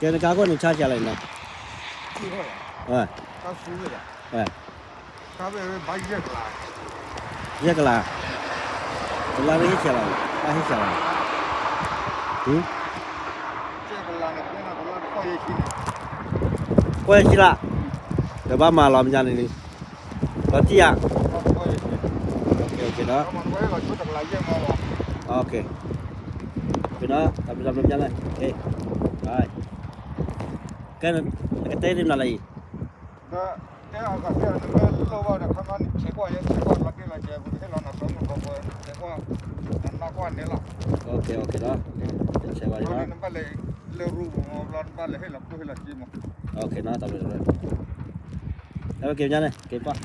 ကဲနကါခိၣ်န့ၣ်ဆါဆံးလၢ်နီၤ, ယဲၢ်ကလး, တလါန့ၣ်ဟ့ၣ်ဆံးလၢ်, ဘၣ်ဟ့ၣ်ဆံးလၢ်, ကွၢ်ဆံးလၢ်, ဒီးဘၣ်မၤလီၤမညါန့ၣ်, လီၤတံၢ်ဧါ, နီၤ, ကဲ, နကတဲတ့ၢ်မနုၤလၢအံၤ, ဆဲးကွၢ်ယဲဆဲးကွၢ်လီၤတံၢ်လီၤဆဲးပူၤတဟ့ၣ်လီၤနီၤ ဆၢမုၢ်ကီၢ်ပှဲၤ, ဆဲးကွၢ်, ဆဲးကွၢ်, ဆဲးကွၢ်, လၢရူပူၤမီၤဘျီနဘၣ်လဲၤဟ့ၣ်လီၤကျိၣ်ဟ့ၣ်လီၤစ့မီၤ, ကဲမညါန့ၣ် ကဲပၢ်,